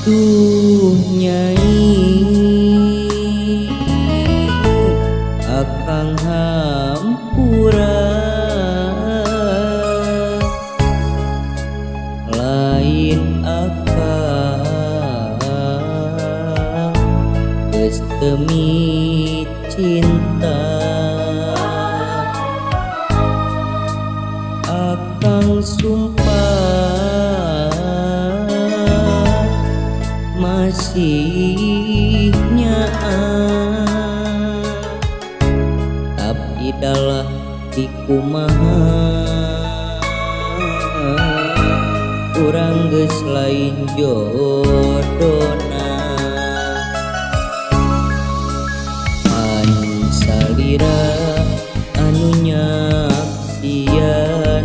Duh nyai akang hampura lain akang geus demi cinta akang sumpah masih nyaah tapi dalah dikumaha urang geus lain jodona pan salira anu nyaksian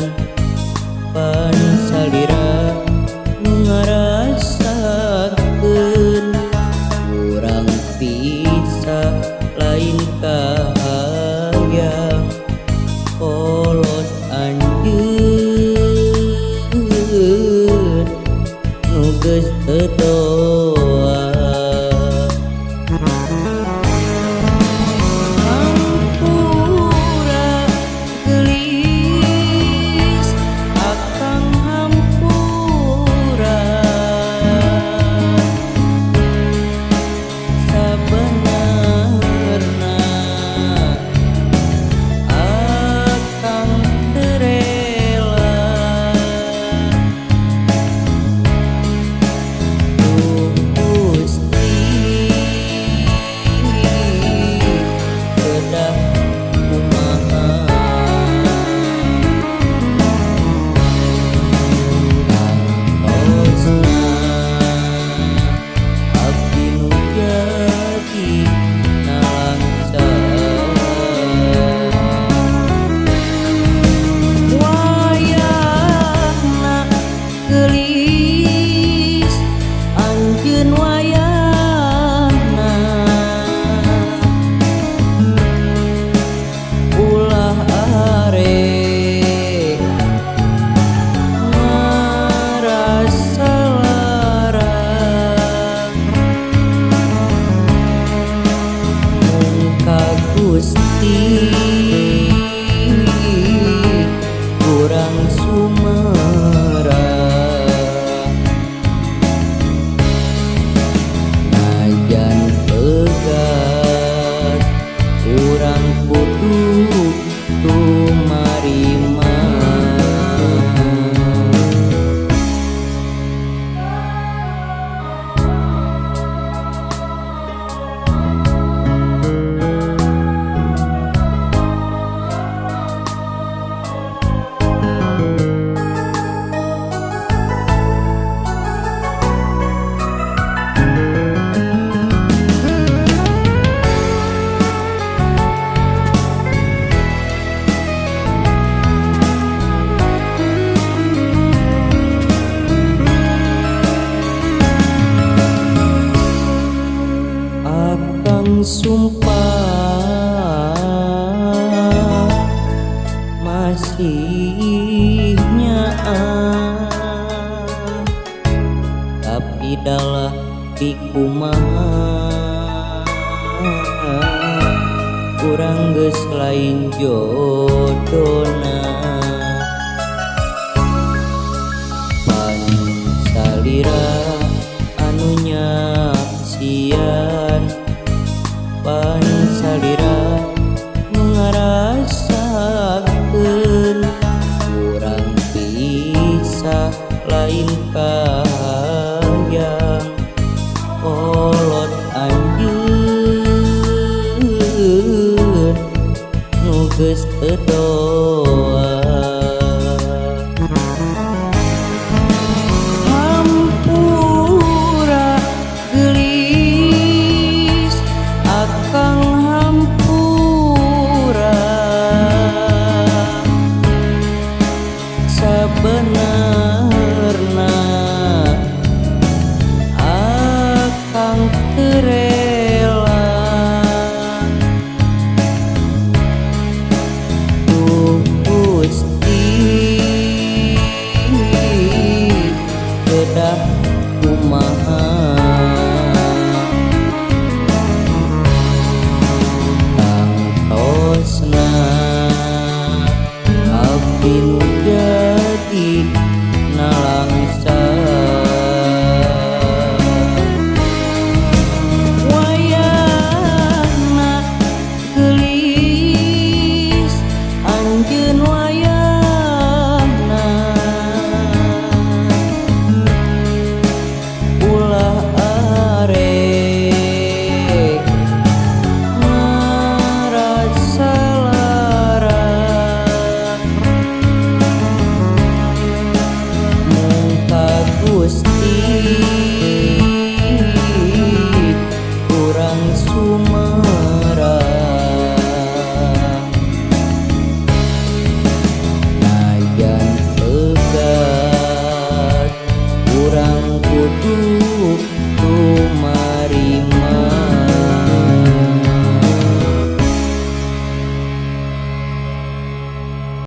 pan salira nu ngarasakeun urang pisah lain kahayang kolot anjeun nu geus teu doa. Hampura geulis akang hampura sabenerna akang teu rela. Duh Gusti kedah kumaha tangtosna abdi nu jadi nalangsa. Wayahna geulis anjeun wayahna ulah arek ngarasa lara mung ka Gusti urang sumerep najan pegat urang kudu tumarima. Akang sumpah masih nyaah tapi dalah dikumaha urang geus lain jodona pan salira anu nyaksian pan salira nu ngarasakeun urang pisah lain kahayang kolot anjeun nu geus teu doa. Sabenerna.